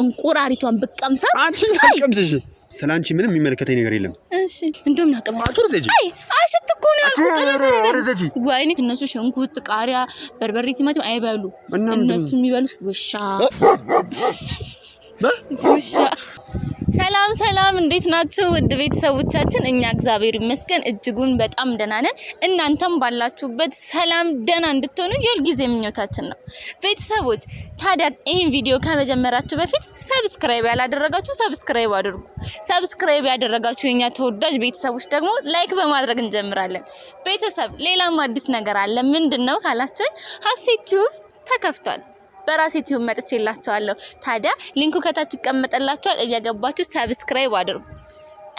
እንቁራሪቷን ብቀምሳት አንቺ ቀምስሽ። ስለ አንቺ ምንም የሚመለከተኝ ነገር የለም። እሺ እንደውም ናቀመስ። አይ አሽት እኮ ነው ያልኩት። ወይኔ እነሱ ሽንኩርት፣ ቃሪያ፣ በርበሬ፣ ቲማቲም አይበሉ። እነሱ የሚበሉት ውሻ ውሻ። ሰላም ሰላም፣ እንዴት ናችሁ ውድ ቤተሰቦቻችን? እኛ እግዚአብሔር ይመስገን እጅጉን በጣም ደህና ነን። እናንተም ባላችሁበት ሰላም ደህና እንድትሆኑ የሁልጊዜ ምኞታችን ነው። ቤተሰቦች ታዲያ ይህን ቪዲዮ ከመጀመራችሁ በፊት subscribe ያላደረጋችሁ subscribe አድርጉ። Subscribe ያደረጋችሁ የኛ ተወዳጅ ቤተሰቦች ደግሞ like በማድረግ እንጀምራለን። ቤተሰብ ሌላም አዲስ ነገር አለ። ምንድን ነው ካላችሁኝ ሀሴት ቲዩብ ተከፍቷል። በራሴ ቲዩብ መጥቼላችኋለሁ። ታዲያ link ኡ ከታች ይቀመጥላችኋል። እየገባችሁ subscribe አድርጉ።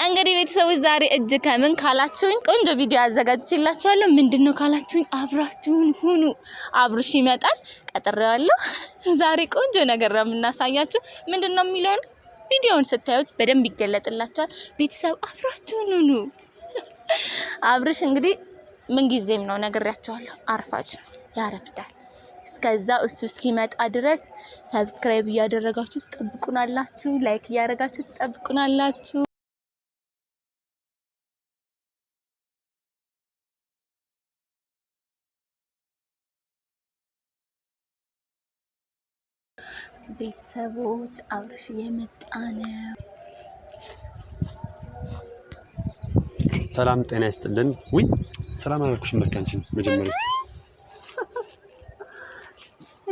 እንግዲህ ቤተሰቦች ዛሬ እጅ ከምን ካላችሁኝ ቆንጆ ቪዲዮ አዘጋጅቼላችኋለሁ። ምንድን ነው ካላችሁኝ አብራችሁን ሁኑ። አብርሽ ይመጣል፣ ቀጥሬዋለሁ። ዛሬ ቆንጆ ነገር ነው የምናሳያችሁ። ምንድን ነው የሚለውን ቪዲዮውን ስታዩት በደንብ ይገለጥላችኋል። ቤተሰብ አብራችሁን ሁኑ። አብርሽ እንግዲህ ምንጊዜም ነው ነግሬያችኋለሁ፣ አርፋጅ ነው፣ ያረፍዳል። እስከዛ እሱ እስኪመጣ ድረስ subscribe እያደረጋችሁ ትጠብቁናላችሁ፣ like እያደረጋችሁ ትጠብቁናላችሁ። ቤተሰቦች አብርሽ እየመጣ ነው። ሰላም ጤና ይስጥልን። ውይ ሰላም አላልኩሽም። በቃ አንቺን መጀመሪያ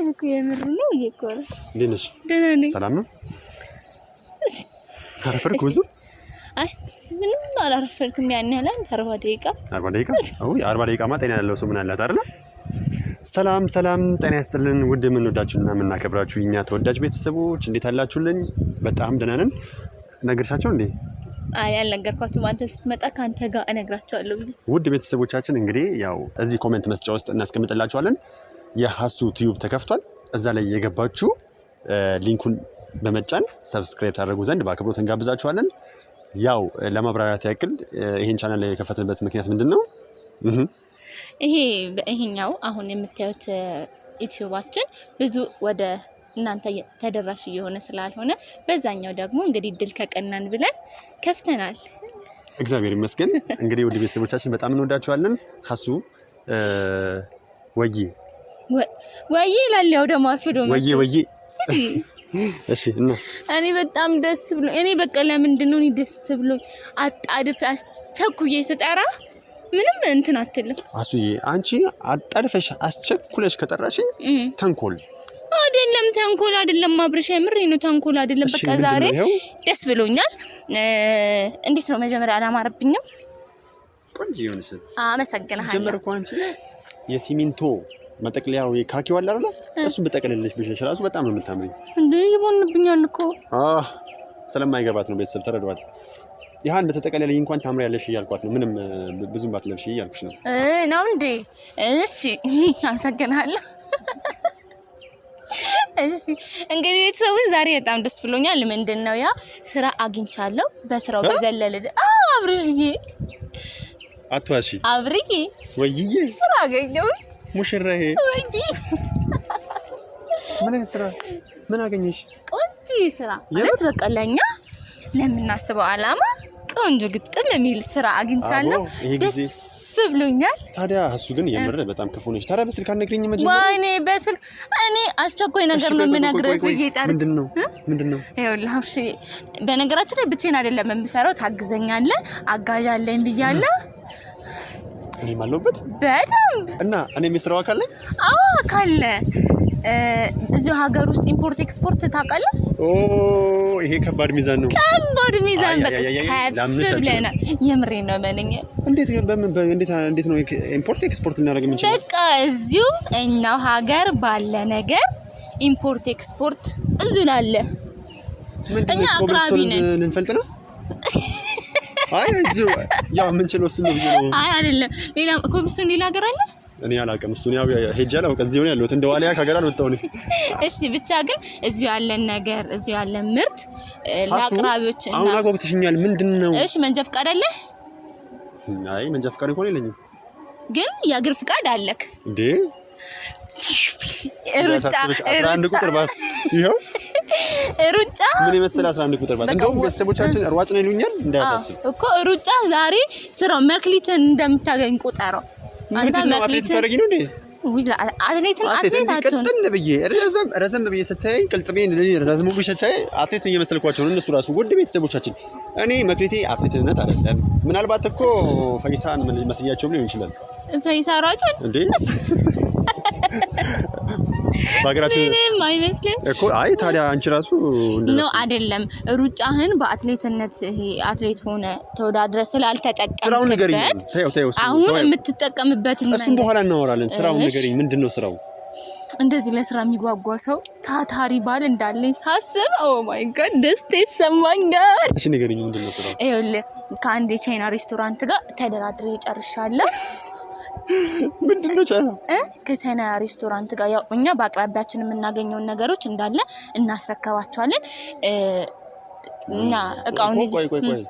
እኮ የምር ነው እኮ ነው። እንዴት ነሽ? ደህና ነኝ። ሰላም ነው? አረፈድኩ ብዙ? አይ ምንም አላረፈድኩም። ያን ያህል 40 ደቂቃ። 40 ደቂቃ? አዎ 40 ደቂቃማ ጤና ያለው ሰው ምን አላት አይደለ? ሰላም ሰላም፣ ጤና ይስጥልን ውድ የምንወዳችሁና የምናከብራችሁ የኛ ተወዳጅ ቤተሰቦች እንዴት አላችሁልኝ? በጣም ደህና ነን። ነገርሻቸው እንዴ? አይ አልነገርኳቸውም። አንተ ስትመጣ ከአንተ ጋር እነግራቸዋለሁ። ውድ ቤተሰቦቻችን እንግዲህ ያው እዚህ comment መስጫ ውስጥ እናስቀምጥላችኋለን። የሀሱ ቲዩብ ተከፍቷል። እዛ ላይ የገባችሁ link ኡን በመጫን subscribe ታደርጉ ዘንድ በአክብሮት እንጋብዛችኋለን። ያው ለማብራራት ያክል ይሄን ቻናል የከፈትንበት ምክንያት ምንድን ነው? ይሄ ይሄኛው አሁን የምታዩት ዩቲዩባችን ብዙ ወደ እናንተ ተደራሽ እየሆነ ስላልሆነ በዛኛው ደግሞ እንግዲህ ድል ከቀናን ብለን ከፍተናል። እግዚአብሔር ይመስገን። እንግዲህ ውድ ቤተሰቦቻችን በጣም እንወዳችኋለን። ሀሱ ወዬ ወይ ይላል። ያው ደግሞ አርፍዶ ወዬ ወዬ። እሺ እና እኔ በጣም ደስ ብሎ እኔ በቃ ለምንድን ነው እኔ ደስ ብሎ አጣድፍ አስቸኩዬ ስጠራ ምንም እንትን አትልም። አሱዬ አንቺ አጣድፈሽ አስቸኩለሽ ከጠራሽኝ ተንኮል አይደለም፣ ተንኮል አይደለም። አብርሽ የምሬ ነው፣ ተንኮል አይደለም። በቃ ዛሬ ደስ ብሎኛል። እንዴት ነው መጀመሪያ አላማረብኝም? ቆንጆ የሆነሽ አመሰግናለሁ። ጀመር እኮ አንቺ የሲሚንቶ መጠቅለያው ካኪው አለ አይደለ? እሱ በጠቅልልሽ ብሸሽ ራሱ በጣም ነው የምታምሪኝ። እንዴ ይቦንብኛል እኮ። አህ ስለማይገባት ነው። ቤተሰብ ተረዷት። ይህን በተጠቀለለኝ እንኳን ታምሪያለሽ እያልኳት ነው። ምንም ብዙም ባትለብሽ እያልኩሽ ነው። ነው እንዴ? እሺ አመሰግናለሁ። እሺ እንግዲህ ቤተሰቦች ዛሬ በጣም ደስ ብሎኛል። ምንድን ነው ያ ስራ አግኝቻለሁ። በስራው በዘለለ አብርዬ፣ አትዋሺ አብርዬ፣ ወይዬ ስራ አገኘሁ። ሙሽራዬ፣ ወይ ምን አይነት ስራ ምን አገኘሽ? ቆንጆ ስራ ማለት በቃ ለኛ ለምናስበው አላማ ቆንጆ ግጥም የሚል ስራ አግኝቻለሁ። ደስ ብሎኛል። ታዲያ እሱ ግን የምር በጣም ክፉ ነች። ታዲያ በስልክ አትነግሪኝም? መጀመሪያ ወይኔ በስልክ እኔ አስቸኳይ ነገር ነው የምነግርህ ብዬ ጠርቼ ምንድን ነው ምንድን ነው? ይኸውልህ እሺ፣ በነገራችን ላይ ብቻዬን አይደለም የምሰራው፣ ታግዘኛለህ፣ አጋዥ አለኝ ብያለሁ። እኔም አለሁበት በደንብ። እና እኔም የስራው አካል ነኝ። አዎ አካል ነህ። እዚሁ ሀገር ውስጥ import export ታውቃለህ? ኦ ይሄ ከባድ ሚዛን ነው። ከባድ ሚዛን በቃ ከፍ ብለናል። የምሬን ነው መነኝ። እንዴት በምን እንዴት እንዴት ነው import export ልናደርግ የምንችለው? በቃ እዚሁ እኛው ሀገር ባለ ነገር import export እዚሁ ላለ እኛ አቅራቢ ነን። ልንፈልጥ ነው? አይ እዚሁ ያው የምንችለው እሱን ነው ብዬ ነው። አይ አይደለም፣ ሌላ ኮብልስቶን ሌላ ሀገር አለ። እኔ አላውቅም። እሱን ያው ሄጄ አላውቅም። እዚሁ ነው ያለሁት። እንደ ዋሊያ ከሀገር አልወጣሁ እኔ። እሺ ብቻ ግን እዚሁ ያለን ነገር እዚሁ ያለን ምርት ለአቅራቢዎች እና አሁን አጓጉተሽኛል። ምንድን ነው? እሺ መንጃ ፈቃድ አለ? አይ መንጃ ፈቃድ እንኳን የለኝም። ግን የእግር ፍቃድ አለክ እንዴ? ሩጫ 11 ቁጥር ባስ ይኸው። ሩጫ ምን የመሰለ 11 ቁጥር ባስ። እንደውም ቤተሰቦቻችን ሯጭ ነው ይሉኛል እንዳያሳስብ እኮ ሩጫ ዛሬ ስራው መክሊትን እንደምታገኝ ቁጠረው። አንተ መክሊትን ታደርጊ ነው እንዴ? አትሌትን አትሌት አትሆን። ቅጥን ብዬ ረዘም ረዘም ብዬ ስታይ ቅልጥሜን ረዛዝሙ ብዬ ስታይ አትሌት እየመሰልኳቸው ነው እነሱ ራሱ። ውድ ቤተሰቦቻችን እኔ መክሊቴ አትሌትነት አይደለም። ምናልባት እኮ ፈይሳን መስያቸውም ሊሆን ይችላል። ፈይሳ ሯጭን እንዴ በሀገራችን ምንም አይመስልም እኮ። አይ ታዲያ አንቺ ራሱ ነው አይደለም። ሩጫህን በአትሌትነት ይሄ አትሌት ሆነ ተወዳድረ ስራውን ንገሪኝ። ስላልተጠቀምክበት ተይው ተይው፣ አሁን የምትጠቀምበትን እሱም በኋላ እናወራለን። ስራውን ንገሪኝ። ምንድን ነው ስራው? እንደዚህ ለስራ የሚጓጓ ሰው ታታሪ ባል እንዳለኝ ሳስብ oh my God ደስታ ይሰማኛል። እሺ ንገሪኝ፣ ምንድን ነው ስራው? ይኸውልህ ከአንድ የቻይና ሬስቶራንት ጋር ተደራድሬ ጨርሻለሁ። ምንድን ነው ቻይና? ከቻይና ሬስቶራንት ጋር ያው እኛ በአቅራቢያችን የምናገኘውን ነገሮች እንዳለ እናስረከባቸዋለን። እና እቃውን ቆይ ቆይ ቆይ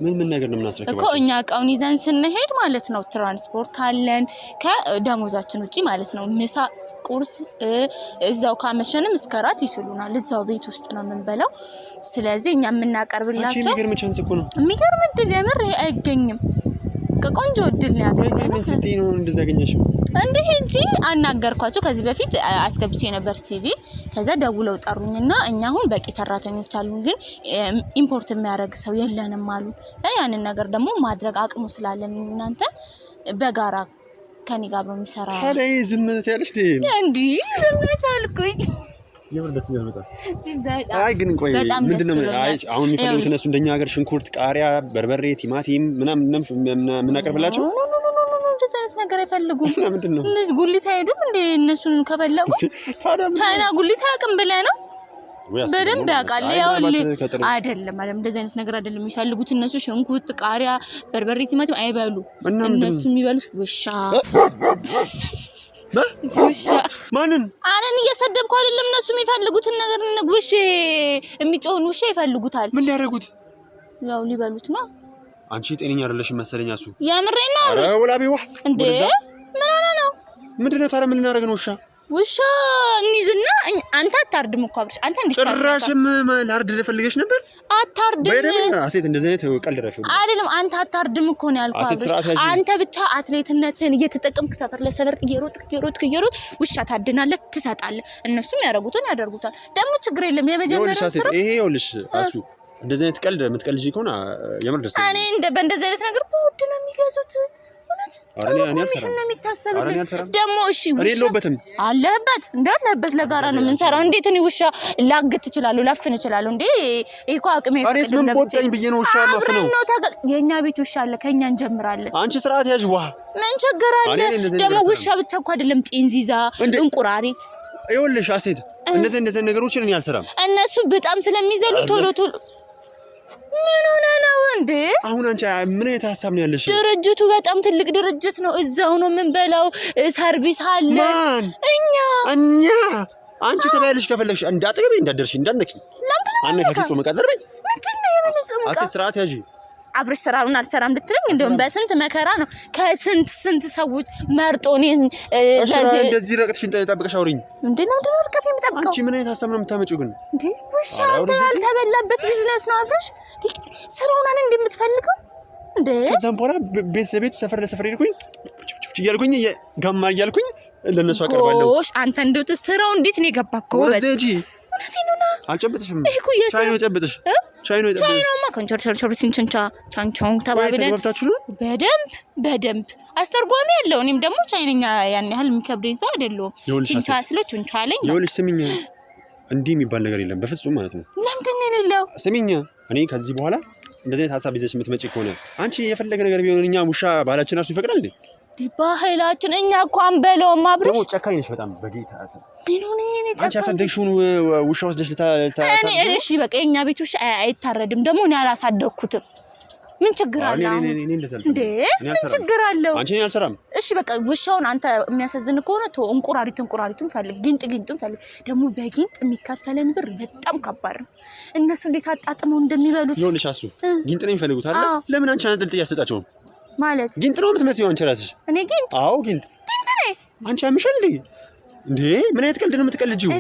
ምን ምን ነገር ነው የምናስረክባቸው? እኮ እኛ እቃውን ይዘን ስንሄድ ማለት ነው ትራንስፖርት አለን ከደሞዛችን ውጪ ማለት ነው። ምሳ፣ ቁርስ እዛው ካመሸንም እስከ ራት ይችሉናል። እዛው ቤት ውስጥ ነው የምንበላው። ስለዚህ እኛ የምናቀርብላቸው የሚገርም chance እኮ ነው። የሚገርም እድል የምር ይሄ አይገኝም። ቆንጆ እድል ነው ያገኘነው። ምን ስትይ ነው እንደዛ ያገኘሽው? እንደ ሄጂ አናገርኳቸው። ከዚህ በፊት አስገብቼ ነበር CV። ከዛ ደውለው ጠሩኝና እኛ አሁን በቂ ሰራተኞች አሉን፣ ግን import የሚያደርግ ሰው የለንም አሉ። ያንን ነገር ደግሞ ማድረግ አቅሙ ስላለን እናንተ በጋራ ከኔ ጋር በሚሰራ ታዲያ ዝም ትያለሽ እንዴ? ዝም አልኩኝ። የምር ደስ ይላል በጣም። አይ ግን ቆይ ምንድነው አሁን የሚፈልጉት እነሱ እንደኛ ሀገር ሽንኩርት፣ ቃሪያ፣ በርበሬ፣ ቲማቲም ምናምን የምናቀርብላቸው? እንደዚህ አይነት ነገር አይፈልጉም። ምንድን ነው እነዚህ ጉሊት አይሄዱም እንዴ? እነሱን ከፈለጉ ቻይና ጉሊት አያውቅም ብለህ ነው? በደንብ ያውቃል። ያው አይደለም አይደለም፣ እንደዚህ አይነት ነገር አይደለም የሚፈልጉት እነሱ። ሽንኩርት፣ ቃሪያ፣ በርበሬ፣ ቲማቲም አይበሉ። እነሱ የሚበሉት ውሻ ውሻ። ማንን? አረን እየሰደብኩ አይደለም። እነሱ የሚፈልጉትን ነገር ውሽ የሚጮኸውን ውሻ ይፈልጉታል። ምን ሊያደርጉት? ያው ሊበሉት ነው። አንቺ ጤነኛ አይደለሽም መሰለኝ። እሱ የምሬን ነው። ኧረ ወላቢ ዋ እንዴ! ምን ሆነ ነው? ምንድን ነው ታዲያ? ምን ልናደርግ ነው? ውሻ ውሻ እንይዝና አንተ አታርድም እኮ አብርሽ። አንተ እንዴ ጭራሽም ላርድ ፈልገሽ ነበር። አታርድም በደምብ አሴት፣ እንደዚህ አይነት ቀልድ ረሽ አይደለም። አንተ አታርድም እኮ ነው ያልኩህ አብርሽ። አንተ ብቻ አትሌትነትህን እየተጠቀምክ ሰፈር ለሰፈር እየሮጥክ እየሮጥክ እየሮጥክ ውሻ ታድናለህ፣ ትሰጣለህ። እነሱም ያደርጉትን ያደርጉታል። ደግሞ ችግር የለም። የመጀመሪያው ስራ ይሄ ይኸውልሽ፣ አሱ እንደዚህ አይነት ቀልድ የምትቀልጂ ከሆነ የምር ደስ እኔ በእንደዚህ አይነት ነገር በውድ ነው የሚገዙት። እውነት ጥሩ ኮሚሽን ነው የሚታሰብልህ። ደግሞ እሺ ውሻ የለሁበትም አለህበት እንዳለህበት ለጋራ ነው የምንሰራው። እንዴት እኔ ውሻ ላግት እችላለሁ? ላፍን እችላለሁ እንዴ? ይሄ እኮ አቅሜ እኔስ ምን ቦጣኝ ብዬ ነው ውሻ ማፍነው? ነው የእኛ ቤት ውሻ አለ፣ ከእኛ እንጀምራለን። አንቺ ስርዓት ያዥ። ዋ ምን ችግር አለ ደግሞ? ውሻ ብቻ እኮ አይደለም፣ ጤንዚዛ፣ እንቁራሪት። ይኸውልሽ አሴት፣ እንደዚህ እንደዚህ ነገሮችን እኔ አልሰራም። እነሱ በጣም ስለሚዘሉ ቶሎ ቶሎ ምን ሆነ ነው እንዴ? አሁን አንቺ ምን አይነት ሀሳብ ነው ያለሽ? ድርጅቱ በጣም ትልቅ ድርጅት ነው። እዛው ነው የምንበላው፣ service አለ። ማን? እኛ እኛ። አንቺ ትበያለሽ ከፈለግሽ፣ እንዳጠገቤ እንዳደርሽ እንዳነኪ አነካኪ ጾም ዕቃ ዘርበኝ። ምንድን ነው የምን ጾም ዕቃ? አሴት ስርዓት ያዢ። አብረሽ ስራውን አልሰራም ልትለኝ? እንደውም በስንት መከራ ነው ከስንት ስንት ሰዎች መርጦ እኔን እንደዚህ ረቅትሽን ጠብቀሽ አውሪኝ። እንዴ ነው ምንድን ነው ርቀት የምጠብቀው? አንቺ ምን አይነት ሀሳብ ነው የምታመጪው ግን? እንዴ ውሻ ያልተበላበት ቢዝነስ ነው አብረሽ ስራውን አን እንደምትፈልገው እንዴ። ከዛም በኋላ ቤት ለቤት ሰፈር ለሰፈር ሄድኩኝ እያልኩኝ ጋማ እያልኩኝ ለእነሱ አቀርባለሁ። ጎሽ አንተ እንደው ስራው እንዴት ነው የገባከው? ወደዚህ እውነቴን ነው። አልጨብጥሽም። ይሄ እኮ ቻይኖ ጨብጥሽ ቻይኖ ጨብጥሽ ቻይኖማ ከንቸርቸርቸር ሲንቸንቻ ቻንቾንግ ተባብለን ተግባብታችሁ ነው። በደንብ በደንብ አስተርጓሚ ያለው። እኔም ደግሞ ቻይነኛ ያን ያህል የሚከብደኝ ሰው አይደለሁም። ቺንቻ ስለው ቹንቻ አለኝ። ይኸውልሽ ስሚኝ፣ እንዲህ የሚባል ነገር የለም በፍጹም ማለት ነው። ለምንድን ነው የሌለው? ስሚኝ፣ እኔ ከዚህ በኋላ እንደዚህ አይነት ሀሳብ ይዘሽ የምትመጪ ከሆነ አንቺ የፈለገ ነገር ቢሆን እኛ ውሻ ባህላችን ራሱ ይፈቅዳል እንዴ? ባህላችን እኛ እኮ አንበለውም። አብረሽ ደግሞ ጨካኝ ነሽ በጣም በጌታ ስም። አንቺ ያሳደግሽውን ውሻ ወስደሽ እሺ በቃ የእኛ ቤት ውሻ አይታረድም። ደግሞ እኔ አላሳደግኩትም። ምን ችግር አለው እንዴ? ምን ችግር አለው? አንቺ እኔ አልሰራም። እሺ በቃ ውሻውን አንተ የሚያሳዝን ከሆነ ተወው። እንቁራሪት እንቁራሪቱን ፈልግ፣ ጊንጥ ጊንጡን ፈልግ። ደግሞ በጊንጥ የሚከፈለን ብር በጣም ከባድ ነው። እነሱ እንዴት አጣጥመው እንደሚበሉት ይኸውልሽ። አሱ ጊንጥ ነው የሚፈልጉት አይደል? ለምን አንቺ አንጠልጥዬ አትሰጣቸውም? ማለት ጊንጥ ነው የምትመስይው አንቺ ራስሽ። እኔ ጊንጥ? አዎ ጊንጥ። ጊንጥ ነኝ። አንቺ ያምሻል እንዴ? እንዴ ምን አይነት ቀልድ ነው የምትቀልጂው?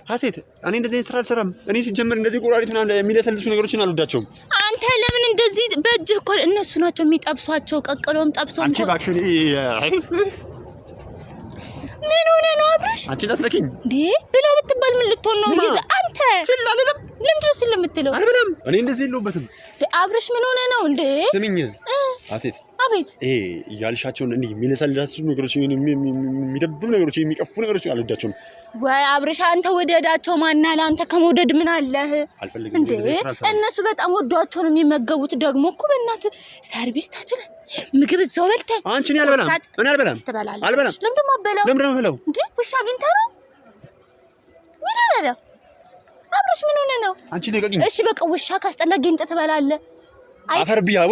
ሀሴት እኔ እንደዚህ አይነት ስራ አልሰራም። እኔ ሲጀምር እንደዚህ ቆራሪት ምናምን የሚለሰልሱ ነገሮችን አልወዳቸውም። አንተ ለምን እንደዚህ በእጅህ እኮ እነሱ ናቸው የሚጠብሷቸው፣ ቀቅለውም ጠብሰውም። አንቺ እባክሽ ምን ሆነ ነው አብርሽ? አንቺ እንዳትለኪኝ እንዴ ብለው ብትባል ምን ልትሆን ነው? አንተ ስል አልልም። ለምንድን ነው ስል የምትለው? አልበላም። እኔ እንደዚህ የለሁበትም። አብርሽ ምን ሆነ ነው እንዴ? ስሚኝ ሀሴት። አቤት። ይሄ ያልሻቸውን እንዲህ የሚለሰልሱ ነገሮች፣ የሚደብሩ ነገሮች፣ የሚቀፉ ነገሮች አልወዳቸውም። ወይ አብርሽ አንተ ወደዳቸው ማናለ? አንተ ከመውደድ ምን አለህ? አልፈልግም እንዴ እነሱ በጣም ወዷቸው ነው የሚመገቡት። ደግሞ እኮ በእናትህ service ታችለን ምግብ እዛው በልተህ አንቺ እኔ አልበላም። እኔ አልበላም። ትበላለህ? አልበላም። ለምንድን ነው የማትበላው? ለምንድን ነው የምበላው? እንዴ ውሻ አግኝተህ ነው? ምን ሆነህ ነው አብርሽ? ምን ሆነህ ነው? አንቺ ልቀቂኝ። እሺ በቃ ውሻ ካስጠላ ጊንጥ ትበላለህ። አፈር ብዬሽ አቦ።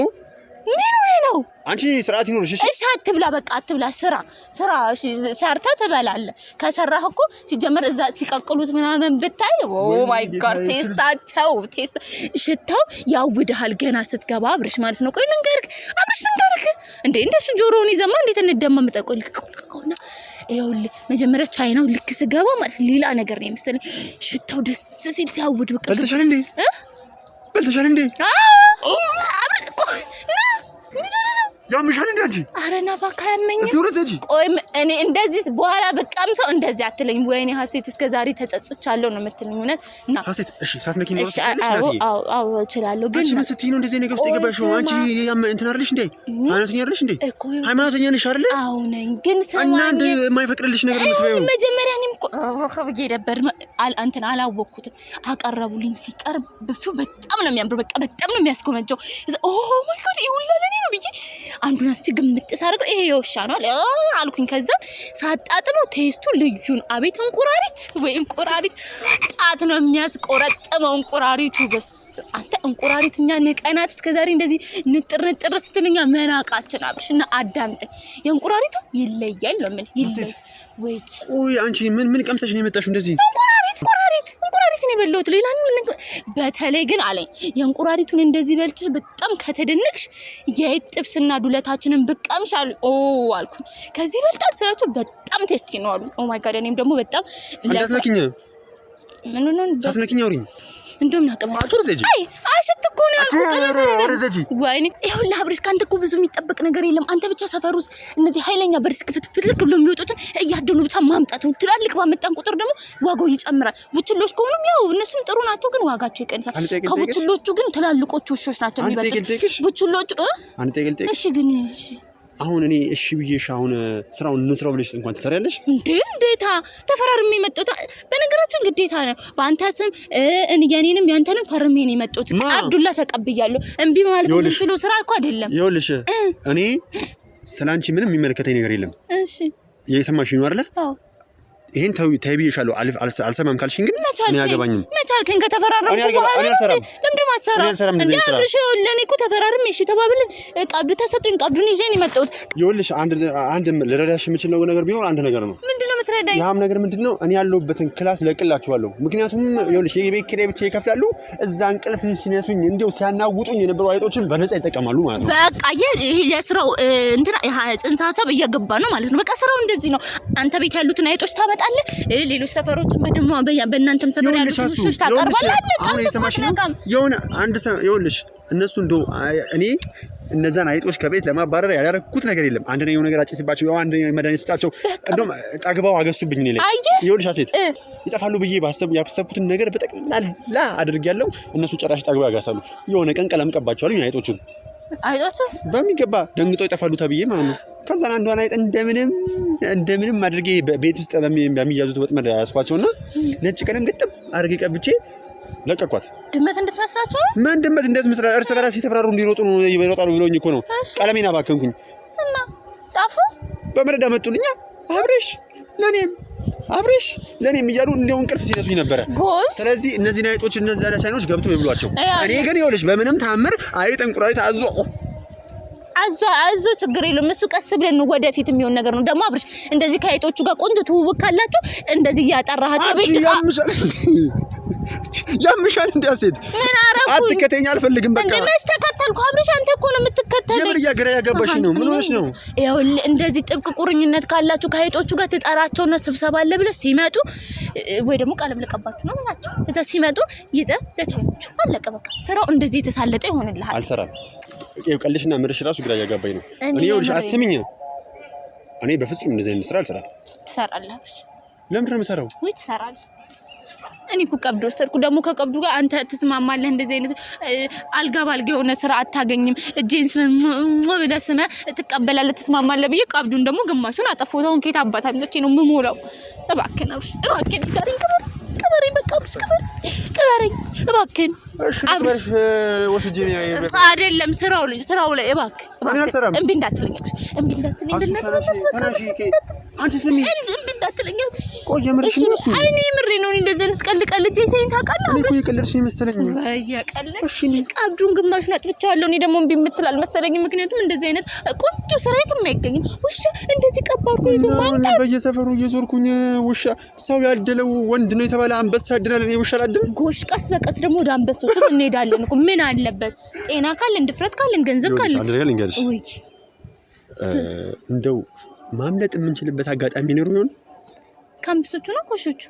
ምን ሆነህ ነው? አንቺ ስርዓት ይኖርሽ። እሺ እሺ አትብላ፣ በቃ አትብላ። ስራ ስራ፣ እሺ ሰርተህ ትበላለህ። ከሰራህ እኮ ሲጀመር እዛ ሲቀቅሉት ምናምን ብታይ oh my God taste ኣቸው taste ሽታው ያውድሃል ገና ስትገባ አብርሽ ማለት ነው። ቆይ ልንገርክ አብርሽ ልንገርክ፣ እንዴ እንደሱ ጆሮውን ይዘማ እንዴት እንደማመጣ። ቆይ ልቀቀው ልቀቀውና ይኸውልህ መጀመሪያ ቻይናው ልክ ስገባ ማለት ሌላ ነገር ነው የመሰለኝ ሽታው ደስ ሲል ሲያውድ በቃ። በልተሻል እንዴ? በልተሻል እንዴ? አብርሽ ቆይ ና፣ ምን ሆነህ ነው? ያምሻል እንዴ አንቺ? ኧረ ና እባክህ አያመኝም። እዚህ ወረድ ዘጂ። ቆይ እኔ እንደዚህ በኋላ በቃም ሰው እንደዚህ አትለኝም። ወይኔ ሀሴት እስከ ዛሬ ተጸጽቻለሁ ነው የምትለኝ። እውነት ና ሀሴት እሺ፣ ሳትነኪኝ እሺ። አዎ አዎ አዎ እችላለሁ። ግን አንቺ ምን ስትይ ነው እንደዚህ ነገር ውስጥ የገባሽው? አንቺ ያም እንትን አይደለሽ እንዴ? ሃይማኖተኛ አይደለሽ እንዴ? ሃይማኖተኛ ነሽ አይደለ? አዎ ነኝ። ግን እና እንደ የማይፈቅድልሽ ነገር የምትበይው መጀመሪያ እኔም እኮ ብዬ ነበር። እንትን አላወቅኩትም። አቀረቡልኝ። ሲቀርብ ብፌው በጣም ነው የሚያምረው። በቃ በጣም ነው የሚያስጎመጀው። oh my God ይሁላ ለኔ ነው ብዬ አንዱን አስቼ ግምጥ ሳደርገው ይሄ የውሻ ነው አልኩኝ። ከዛ ሳጣጥመው taste ኡ ልዩ ነው። አቤት እንቁራሪት ወይ እንቁራሪት ጣት ነው የሚያስቆረጥመው እንቁራሪቱ። በስ አንተ እንቁራሪት እኛ ንቀናት እስከዛሬ እንደዚህ ንጥር ንጥር ስትል እኛ መናቃችን። አብርሽ እና አዳምጠኝ፣ የእንቁራሪቱ ይለያል ነው የምልህ። ይለያል ወይ ቆይ አንቺ ምን ምን ቀምሰሽ ነው የመጣሽው እንደዚህ? እንቁራሪት እንቁራሪት እንቁራሪት ነው የበላሁት። ሌላ በተለይ ግን አለኝ የእንቁራሪቱን እንደዚህ በልተሽ በጣም ከተደነቅሽ የአይጥ ጥብስና ዱለታችንን ብቀምሽ አሉ። ኦ አልኩኝ። ከዚህ በልጣል ስላቸው በጣም tasty ነው አሉ። oh my God እኔም ደግሞ በጣም እንዳትነኪኝ፣ ምን ነው ሳትነኪኝ አውሪኝ። እንደውም ናቀመስ አይ አሽት እኮ ነው ያልኩት። ወይኔ ይኸውልህ አብርሽ ከአንተ እኮ ብዙ የሚጠበቅ ነገር የለም። አንተ ብቻ ሰፈር ውስጥ እነዚህ ኃይለኛ በርስ ክፍት ፍትልክ ብሎ የሚወጡትን እያደኑ ብቻ ማምጣት ነው። ትላልቅ ባመጣን ቁጥር ደግሞ ዋጋው ይጨምራል። ቡችሎች ከሆኑም ያው እነሱም ጥሩ ናቸው፣ ግን ዋጋቸው ይቀንሳል። ከቡችሎቹ ግን ትላልቆቹ ውሾች ናቸው የሚበልጡት። ቡችሎቹ እሺ ግን እሺ አሁን እኔ እሺ ብዬሽ አሁን ስራውን እንስራው ብለሽ እንኳን ትሰሪያለሽ እንዴ? እንዴታ ተፈራርሜ የመጣሁት በነገራችን ግዴታ ነው። በአንተ ስም የኔንም ያንተንም ፈርሜ ነው የመጣሁት። አብዱላ ተቀብያለሁ። እምቢ ማለት የምችለው ስራ እኮ አይደለም። ይኸውልሽ እኔ ስለ አንቺ ምንም የሚመለከተኝ ነገር የለም። እሺ እየሰማሽኝ ነው አይደለ? አዎ። ይሄን ተይ ብዬሻለሁ። አልሰማም ካልሽኝ ግን እኔ አያገባኝም። መቻልከኝ ከተፈራረምኩ በኋላ ለምንድን ነው የማትሰራው? እንዴ አብርሽ፣ ለእኔ እኮ ተፈራርሜ እሺ ተባብለን ቀብዱ ተሰጡኝ። ቀብዱን ይዤ ነው የመጣሁት። ይኸውልሽ አንድ ልረዳሽ የምችለው ነገር ቢኖር አንድ ነገር ነው። ምንድን ነው የምትረዳኝ? ያም ነገር ምንድን ነው? እኔ ያለሁበትን class ለቅላችኋለሁ። ምክንያቱም ይኸውልሽ የቤት ኪራይ ብቻ ይከፍላሉ። እዛ እንቅልፍ ሲነሱኝ እንዲያው ሲያናውጡኝ የነበሩ አይጦችን በነፃ ይጠቀማሉ ማለት ነው። በቃ ይሄ የስራው እንትና ጽንሰ ሀሳብ እየገባ ነው ማለት ነው። በቃ ስራው እንደዚህ ነው። አንተ ቤት ያሉትን አይጦች ታመጣለህ፣ ሌሎች ሰፈሮችን በደሞ በእናንተም ሰፈር ያሉትን ውሾች ታቀርባለህ። አሁን የሰማሽ ነው የሆነ አንድ ይኸውልሽ እነሱ እንደው እኔ እነዛን አይጦች ከቤት ለማባረር ያላረኩት ነገር የለም። አንደኛው ነገር አጭስባቸው፣ ያው አንደኛው መድኃኒት ስጣቸው፣ እንደውም ጠግበው አገሱብኝ። እኔ ላይ ይኸውልሽ ሀሴት ይጠፋሉ ብዬ ያሰብኩትን ነገር በጠቅላላ አድርጌያለሁ። እነሱ ጭራሽ ጠግበው ያጋሳሉ። የሆነ ቀን ቀለም ቀባቸዋል አይጦቹን አይጦቹን በሚገባ ደንግጠው ይጠፋሉ ተብዬ ማለት ነው። ከዛን አንዷን አይጥ እንደምንም እንደምንም አድርጌ ቤት ውስጥ በሚያዙት ወጥመድ ያስኳቸውና ነጭ ቀለም ግጥም አድርጌ ቀብቼ ለቀኳት። ድመት እንድትመስላቸው ነው። ምን ድመት እንድትመስላ እርስ በራስ የተፈራሩ እንዲሮጡ ነው ይሮጣሉ ብለውኝ እኮ ነው። ቀለሜን አባከንኩኝ እና ጣፉ በመረዳ መጡልኛ። አብረሽ ለኔም አብረሽ ለኔም እያሉ እንደው እንቅልፍ ሲነሱኝ ነበረ። ስለዚህ እነዚህን አይጦች እነዚህ ቻይኖች ገብተው ይብሏቸው። እኔ ግን ይኸውልሽ በምንም ታምር አይጥ እንቁራሪት አዞ አዞ አዞ ችግር የለውም እሱ ቀስ ብለን ነው ወደፊት የሚሆን ነገር ነው። ደግሞ አብርሽ እንደዚህ ከአይጦቹ ጋር ቆንጆ ትውውቅ ካላችሁ እንደዚህ እያጠራሃቸው ቤት ያምሻል። እንዴ ሴት ምን አደረኩኝ? አትከተኝ፣ አልፈልግም። በቃ እንዴ መች ተከተልኩ? አብርሽ አንተ እኮ ነው የምትከተለኝ። የምር እያገራ ያገባሽ ነው። ምን ሆነሽ ነው? ይኸውልህ እንደዚህ ጥብቅ ቁርኝነት ካላችሁ ከአይጦቹ ጋር ትጠራቸውና ስብሰባ አለ ብለህ ሲመጡ ወይ ደግሞ ቀለም ልቀባችሁ ነው ብላቸው እዛ ሲመጡ ይዘህ ለቻይኖቹ አለቀ። በቃ ስራው እንደዚህ የተሳለጠ ይሆንልሃል። አልሰራም። ይኸው ቀልሽና ምርሽ ራሱ ግራ እያጋባኝ ነው። እኔ ይኸውልሽ አስሚኝ፣ እኔ በፍጹም እንደዚህ አይነት ስራ አልሰራም። ትሰራለህ አብርሽ። ለምንድን ነው የምሰራው? ወይ ትሰራለህ። እኔ እኮ ቀብድ ወሰድኩ። ደግሞ ከቀብዱ ጋር አንተ ትስማማለህ። እንደዚህ አይነት አልጋ ባልጋ የሆነ ስራ አታገኝም። እጄን ስመ ብለህ ስመህ ትቀበላለህ፣ ትስማማለህ ብዬ ቀብዱን ደግሞ ግማሹን አጠፋሁት። አሁን ከየት አባት አምጥቼ ነው የምሞላው? እባክህን አብርሽ፣ እባክህን ንገረኝ፣ ቅበረኝ፣ ቅበረኝ፣ በቃ አብርሽ ቅበረኝ፣ ቅበረኝ እባክህን። እሺ ወስጄ አይደለም ስራው ላይ ስራው ላይ እባክህ፣ እኔ አልሰራም። እምቢ እንዳትለኝ አብርሽ፣ እምቢ እንዳትለኝ፣ አንቺ ስሚ፣ እምቢ እንዳትለኝ አብርሽ። ቆይ የምርሽ ነው እሱ? እኔ የምሬ ነው። እንደዚህ አይነት ቀልድ ቀልጄ ተይኝ ታውቃለህ? እኔ እኮ የቀለድሽ ነው የመሰለኝ። የቀለድሽ ቀብዱን ግማሹን አጥፍቼዋለሁ። እኔ ደግሞ እምቢ የምትል አልመሰለኝም። ምክንያቱም እንደዚህ አይነት ቆንጆ ስራ የትም አይገኝም። ውሻ እንደዚህ ቀባርኩ ይዞ ማምጣት በየሰፈሩ እየዞርኩኝ ውሻ ሰው ያደለው ወንድ ነው የተባለ አንበሳ ያድናል። እኔ ውሻ ላድን? ጎሽ፣ ቀስ በቀስ ደግሞ ወደ አንበሶቹ እንሄዳለን እኮ ምን አለበት? ጤና ካለን፣ ድፍረት ካለን፣ ገንዘብ ካለን ልንገርሽ፣ እንደው ማምለጥ የምንችልበት አጋጣሚ ኖሮ ይሆን? ከአንበሶቹ ነው ከውሾቹ?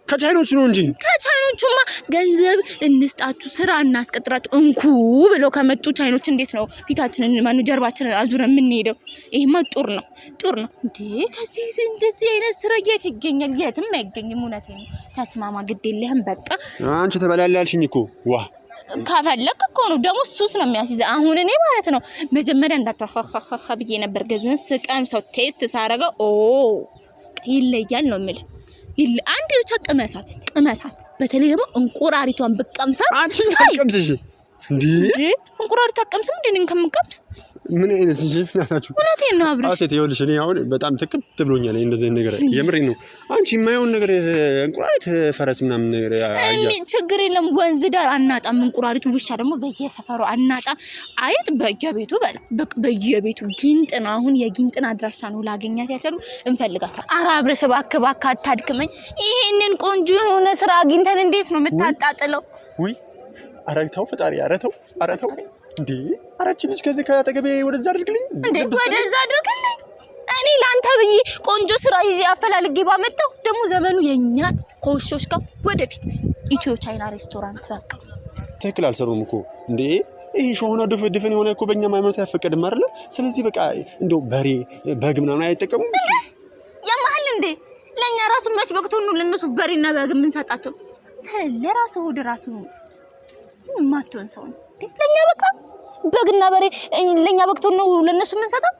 ከቻይኖቹ ነው እንጂ። ከቻይኖቹማ ገንዘብ እንስጣችሁ ስራ እናስቀጥራችሁ እንኩ ብለው ከመጡ ቻይኖች እንዴት ነው ፊታችንን ማነው ጀርባችንን አዙረን የምንሄደው? ይሄማ ጦር ነው ጦር ነው እንዴ! ከዚህ እንደዚህ አይነት ስራ የት ይገኛል? የትም አይገኝም። እውነቴን ነው። ተስማማ፣ ግድ የለህም በቃ። አንቺ ተበላላ ያልሽኝ እኮ ዋ ከፈለክ እኮ ነው ደግሞ ሱስ ነው የሚያስይዘ። አሁን እኔ ማለት ነው መጀመሪያ እንዳታኸኸኸ ብዬ ነበር። ገዝን ስቀምሰው taste ሳረገው ኦ ይለያል ነው የምልህ። አንድ ብቻ ቅመሳት እስቲ ቅመሳት። በተለይ ደግሞ እንቁራሪቷን ብቀምሳት። አንቺ አትቀምስሽ እንዴ? እንቁራሪቷ አትቀምስም እንዴ? እኔን ከምቀምስ ምን አይነት እንጂ ናችሁ? እውነቴን ነው አብርሽ። አሴት ይኸውልሽ፣ እኔ አሁን በጣም ትክት ብሎኛል እንደዚህ አይነት ነገር። የምሬን ነው። አንቺ የማይሆን ነገር እንቁራሪት፣ ፈረስ ምናምን ነገር አያ ችግር የለም። ወንዝ ዳር አናጣም እንቁራሪት። ውሻ ደግሞ በየሰፈሩ አናጣም። አይጥ በየቤቱ በላ ብቅ በየቤቱ ጊንጥ ነው። አሁን የጊንጥን አድራሻ ነው ላገኛት ያልቻሉ እንፈልጋታለን። ኧረ አብርሽ እባክህ እባክህ አታድክመኝ። ይሄንን ቆንጆ የሆነ ስራ አግኝተን እንዴት ነው የምታጣጥለው? ውይ ኧረ ተው ፈጣሪ፣ ኧረ ተው፣ ኧረ ተው እንዴ! ኧረ ይህቺ ልጅ ከዚህ ከአጠገቤ ወደዛ አድርግልኝ እንዴ፣ ወደዛ አድርግልኝ። እኔ ለአንተ ብዬ ቆንጆ ስራ ይዤ አፈላልጌ ባመጣው ደግሞ ዘመኑ የኛ ከውሾች ጋር ወደፊት ኢትዮ ቻይና ሬስቶራንት በቃ ትክክል አልሰሩም እኮ እንዴ። ይሄ ሾሆነ ድፍን የሆነ እኮ በእኛ ሃይማኖት አይፈቀድም አይደለ? ስለዚህ በቃ እንደው በሬ በግ ምናምን አይጠቀሙም ያማህል እንዴ። ለእኛ ራሱ መስበክቶ ነው ለእነሱ በሬና በግ የምንሰጣቸው። ለራሱ ሆድ ራሱ የማትሆን ሰው ነው ለእኛ በቃ በግና በሬ ለኛ በቅቶ ነው ለነሱ የምንሰጠው።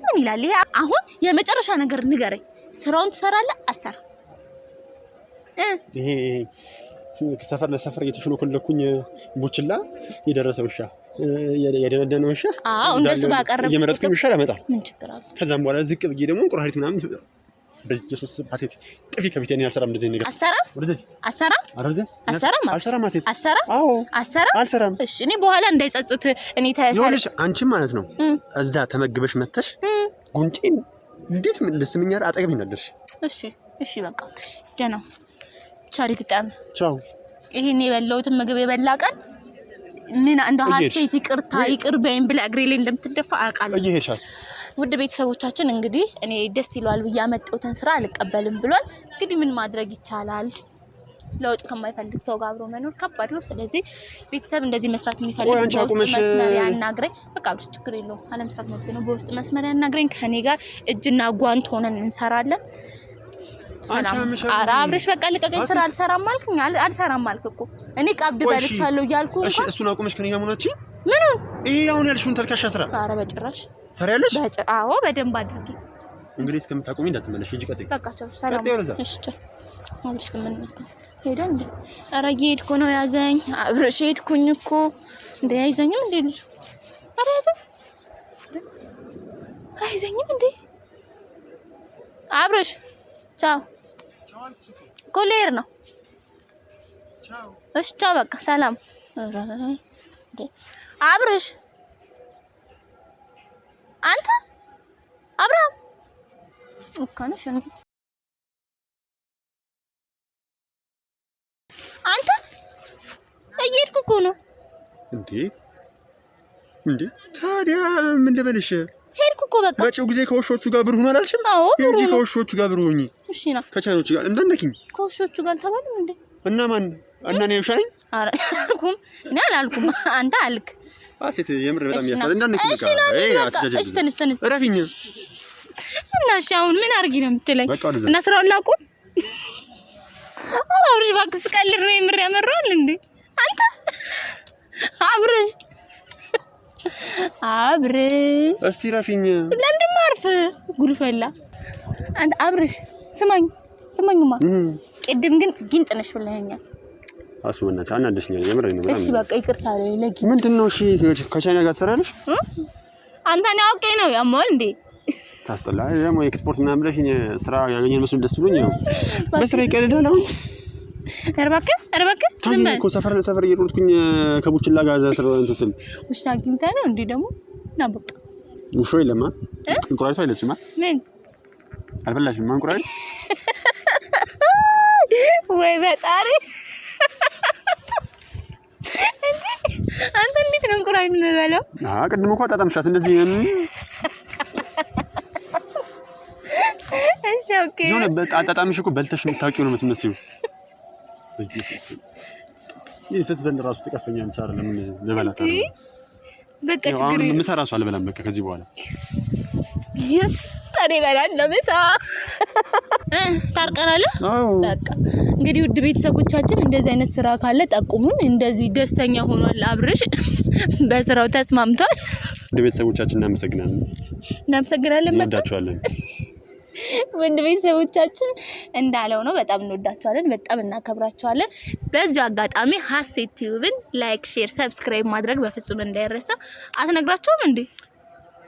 ምን ይላል ይሄ? አሁን የመጨረሻ ነገር ንገረኝ። ስራውን ትሰራለህ አሰራ? ይሄ ሰፈር ለሰፈር እየተሽሎኮለኩኝ ቡችላ የደረሰ ውሻ የደነደነ ውሻ፣ አዎ እንደሱ ባቀረብኩ እየመረጥኩኝ ውሻ ላመጣ ምን ችግር አለ? ከዛም በኋላ ዝቅ ብዬ ደግሞ እንቁራሪት ምናምን በኢየሱስ ሀሴት ጥፊ ከፊቴ። እኔ አልሰራም እንደዚህ ነገር። አሰራም አሰራም አሰራም አልሰራም ሀሴት አሰራም አዎ አሰራም አልሰራም። እሺ እኔ በኋላ እንዳይጸጽት እኔ ይኸውልሽ፣ አንቺም ማለት ነው እዛ ተመግበሽ መተሽ ጉንጬን እንዴት ልስምኛል አጠገብኝ ነበርሽ። እሺ እሺ በቃ ደህና ቸር ይግጠም። ቻው። ይሄን የበላሁትን ምግብ የበላ ቀን ምን እንደው ሀሴት ይቅርታ ይቅር በይኝ ብለህ እግሬ ላይ እንደምትደፋ አውቃለሁ። እየሄድሽ ውድ ቤተሰቦቻችን እንግዲህ እኔ ደስ ይለዋል ብዬ ያመጣሁትን ስራ አልቀበልም ብሏል። እንግዲህ ምን ማድረግ ይቻላል? ለውጥ ከማይፈልግ ሰው ጋር አብሮ መኖር ከባድ ነው። ስለዚህ ቤተሰብ እንደዚህ መስራት የሚፈልግ በውስጥ መስመር ያናግረኝ። በቃ አብርሽ ችግር የለውም አለመስራት መብት ነው። በውስጥ መስመር ያናግረኝ። ከኔ ጋር እጅና ጓንት ሆነን እንሰራለን። ሰላም። ኧረ አብርሽ በቃ ልቀቀኝ። ስራ አልሰራም አልክኝ። አልሰራም አልክ እኮ እኔ ቀብድ በልቻለሁ እያልኩ እሺ፣ እሱን አቁመሽ ከኔ ጋር መሆናችን ምኑን? ይሄ አሁን ያልሽውን ተልካሻ ስራ። ኧረ በጭራሽ ሰሪያለሽ። አዎ በደንብ አድርጊ። እንግዲህ እስከምታቆሚ እንዳትመለሽ። ሂጂ፣ ቀጥይ። በቃ ቻው፣ ሰላም። እሺ ቻው። አብርሽ ግን ምን ሄደ እንዴ? ኧረ እየሄድኩ ነው። ያዘኝ አብርሽ። ሄድኩኝ እኮ እንዴ። አይዘኝም እንዴ ልጁ? ኧረ ያዘኝ። አይዘኝም እንዴ አብርሽ? ቻው እኮ ልሄድ ነው። እሺ ቻው፣ በቃ ሰላም። አብርሽ አንተ አብርሃም እኮ ነሽ እንዴ? አንተ እየሄድኩ እኮ ነው። እንዴ እንዴ ታዲያ ምን ልበልሽ? ሄድኩ እኮ በቃ። መጪው ጊዜ ከውሾቹ ጋር ብር ሆኖ አላልሽም? አዎ ብር ሂጂ ነው። ከውሾቹ ጋር ብር ሁኚ። እሺ ና። ከቻይኖቹ ጋር እንዳነኪኝ። ከውሾቹ ጋር አልተባለም እንዴ? እና ማን እና እኔ ውሻ ነኝ? ኧረ አላልኩም፣ እኔ አላልኩም። አንተ አልክ። ሀሴት የምር በጣም እሺ ና። ያሳል። እንዳነኪኝ እሺ በቃ። ና ኤይ በቃ። አትጃጃል። እሺ ተነስ ተነስ። እረፊኝ። እና እሺ አሁን ምን አድርጊ ነው የምትለኝ? በቃ ወደዛ። እና ስራውን ላቁም? ኧረ አብርሽ እባክህ ስቀልድ ነው የምር ያመራል እንዴ? አንተ አብርሽ አብርሽ እስቲ እረፊኝ። ለምንድን ነው አርፍ? ጉድ ፈላ። አንተ አብርሽ ስማኝ ስማኝማ፣ ቅድም ግን ጊንጥ ነሽ ብለኸኛል። አሱ በእናትህ አናደሽኛል። የምር ነው በጣም። እሺ በቃ ይቅርታ ለጊ ምንድን ነው? እሺ ከቻይና ጋር ትሰራለሽ? አንተ እኔ አውቄ ነው ያማል እንዴ? ታስጠላ። ደግሞ ኤክስፖርት ምናምን ብለሽኝ ስራ ያገኘን መስሎኝ ደስ ብሎኝ ነው። በስራ ይቀልዳል አሁን። ኧረ እባክህ ኧረ እባክህ ዝም ታዲያ በል። እኮ ሰፈር ሰፈር እየሮጥኩኝ ከቡችላ ጋር እዛ ስር እንትን ስል ውሻ አግኝተህ ነው እንዴ ደግሞ? ና በቃ። ውሾ የለማ እንቁራሪቷ የለችማ። ምን አልበላሽም እንቁራሪት? ወይ በጣሪ እንዴ! አንተ እንዴት ነው እንቁራሪት የምበላው? አዎ ቅድም እኮ አጣጣምሻት እንደዚህ። እሺ okay። የሆነ አጣጣምሽ እኮ በልተሽ የምታውቂው ነው የምትመስዪው። ይህ ስትዘንድ ራሱ ትቀፈኛለች አይደለም? ልበላት አይደለም? በቃ ያው ችግር አሁን የለም። ምሳ ራሱ አልበላም በቃ ከዚህ በኋላ። Yes እኔ እበላለሁ ምሳ። ታርቀናል። አዎ በቃ እንግዲህ ውድ ቤተሰቦቻችን እንደዚህ አይነት ስራ ካለ ጠቁሙን። እንደዚህ ደስተኛ ሆኗል አብርሽ፣ በስራው ተስማምቷል። ውድ ቤተሰቦቻችን እናመሰግናለን፣ እናመሰግናለን። በቃ እንወዳችኋለን። ውድ ቤተሰቦቻችን እንዳለው ነው። በጣም እንወዳቸዋለን፣ በጣም እናከብራቸዋለን። በዚሁ አጋጣሚ ሀሴት ቲዩብን like፣ share፣ subscribe ማድረግ በፍጹም እንዳይረሳ። አትነግራቸውም እንዴ?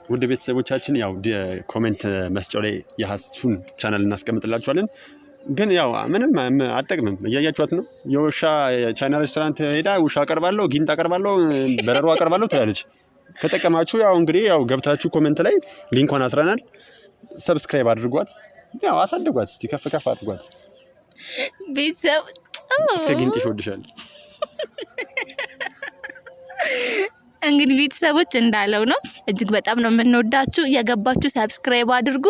ውድ ቤተሰቦቻችን ያው comment መስጫው ላይ የሀሱን ቻናል እናስቀምጥላችኋለን። ግን ያው ምንም አትጠቅምም፣ እያያችኋት ነው። የውሻ ቻይና ሬስቶራንት ሄዳ ውሻ አቀርባለሁ፣ ጊንጥ አቀርባለሁ፣ በረሮ አቀርባለሁ ትላለች። ከጠቀማችሁ ያው እንግዲህ ያው ገብታችሁ comment ላይ link ኳን አስረናል። Subscribe አድርጓት፣ ያው አሳድጓት፣ እስቲ ከፍ ከፍ አድርጓት። ቤተሰብ እስከ ጊንጥሽ እወድሻለሁ። እንግዲህ ቤተሰቦች እንዳለው ነው። እጅግ በጣም ነው የምንወዳችሁ። የገባችሁ subscribe አድርጉ።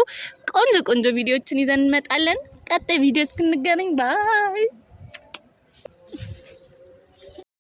ቆንጆ ቆንጆ ቪዲዮዎችን ይዘን እንመጣለን። ቀጣይ ቪዲዮ እስክንገናኝ bye።